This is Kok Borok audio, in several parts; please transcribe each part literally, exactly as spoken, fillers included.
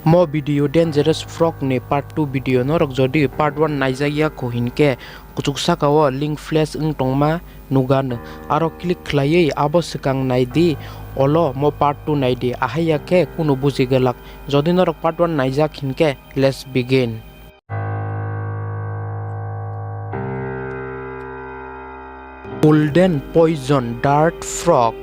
Mo video Dangerous Frog ni part two video norok jodi part one naijak ya kho hinkhe kuchuk saka o link flash wng tongma nugano, aro click khlaiwi abo swkang naidi, olo mo part two naidi, ahai ya khe kunu buji glak. Jodi norok part one naijak hinkhe, let's begin. Golden Poison Dart Frog.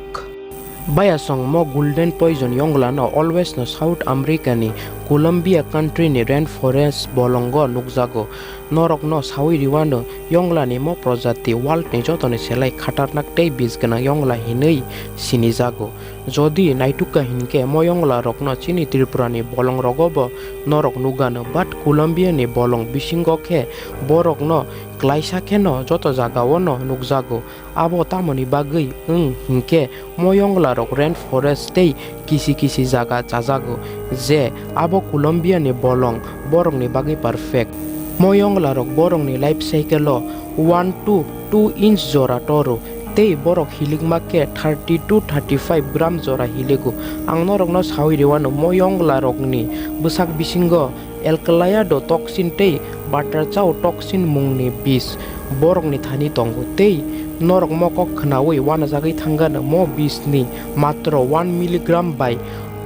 Bayasong mo Golden Poison yongla no always no South America ni Colombia country ni rainforest bolongo nukjago. Norok no sawi riwano yongla ni mo projati world ni joto ni selai khatarnak tei bis gwnang yongla hinwi sinijago. Jodi naitukha hinkhe mo yongla rokno chini Tripura ni bolong rogo bo norok nukgano, but Colombia ni bolong bisingo khe borok no klaisa kheno joto jaga o no nukjago. Abo tamoni bagwi wng hinkhe mo yongla rok rainforest tei kisi kisi jaga chajago, je abo Colombia ni bolong borok ni bagwi perfect. Mo yongla rok borok ni life cycle o one to two inch jora toro, tei borok hilikma khe thirty to thirty five gram jora hiligo. Ang norokno sawi rwano mo yongla rokni bwsak bisingo Eucalyptus toxin tei Butterchaw toxin mungni bis borokni thani tongo, tei norok mo kok khnaui uanajagwi thangano mo bisni matro one milligram bai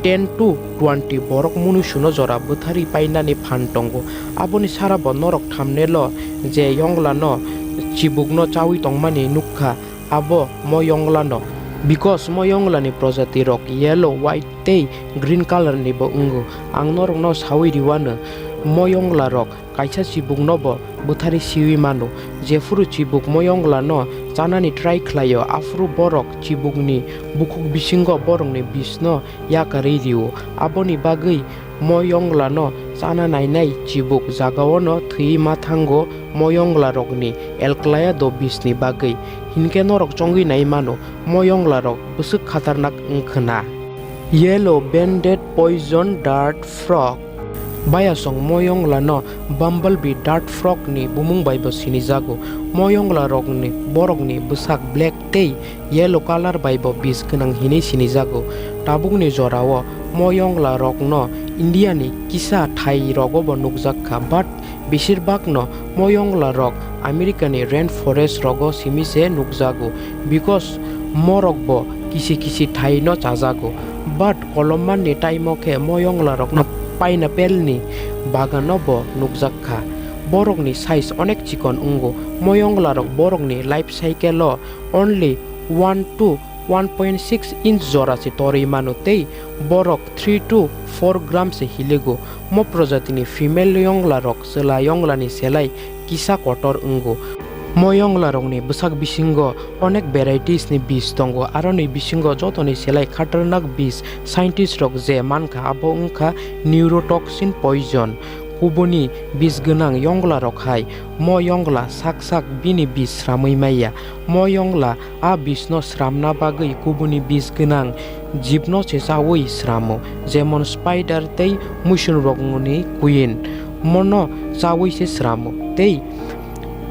ten to twenty borok munusuno jora bwtharwi painani phan tongo. Aboni sara bo norok thumbnail o je yongla no chibuk no chawi tongmani nukha, abo mo yongla no. Because mo yongla ni projati rok yellow, white tei green color ni bo wngo. Ang norok no sawi riwano mo yongla rok kaisa chibuk no bo bwtharwi siwi mano. Jephuru chibuk mo yongla no chanani try khlaio, aphuru borok chibuk ni bukhuk bisingo borok ni bis no yakarwi rio. Aboni bagwi mo yongla no chana nainai chibuk jaga o no thwi ma thango mo yongla rokni Eucalyptus bis ni bagwi. Hinkhe norok chongwi nai mano mo yongla rok bwswk khatarnak wngkhwna. Yellow Banded Poison Dart Frog. Bayasong mo yongla no Bumblebee Dart Frog ni bumung bai bo sinijago. Mo yongla rokni borokni bwsak black tei yellow color bai bo bis gwnang hinwi sinijago. Tabukni jorao mo yongla rokno India ni kisa thai rogo bo nukjak kha, but besir bak no mo yongla rok America ni rainforest rogo simi se nukjago, because morok bo kisi kisi thai no chajago. But kolomman ni time o khe mo yongla rokno pineapple ni bagan o bo nukjak kha. Borok ni size onek chikon wngo. Mo yongla rok borok ni life cycle o only one to one point six inch jora se torwi mano tei borok three to four gram se hiligo. Mo projati ni female yongla rok chwla yongla ni selai kisa kotor wngo. Mo yongla rok ni bwsak bisingo onek varieties ni bis tongo, aroni bisingo joto ni selai khatarnak bis scientist rok je mankha abo wngkha neurotoxin poison. Kubuni bis gwnang yongla rok hai mo yongla sak sak bini bis sramwi maya. Mo yongla a bisno sramna bagwi kubuni bis gwnang jibno se chaui sramo, jemon spider tei muisung rokni queen mono chaui se sramo. Tei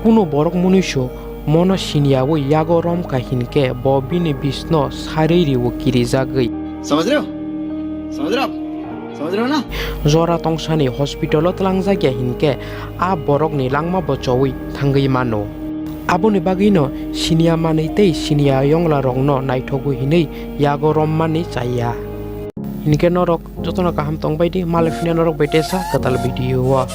kuno borok munuisu mono siniyaui yago romkha hinkhe bo bini bisno sarwi rio kirijagwi. समझ रहे हो? समझ रहे हो आप? समझ रहे हो ना? Jora tongsani hospital o twlangjakya hinkhe a borokni langma bo choui thangwi mano. Aboni bagwino siniya manwi tei siniya yongla rokno naithogwi hinwi yago rommani chaya. Hinkhe norok jotono kaham tongbaidi, malai phina norok bai tesa kwtal video o.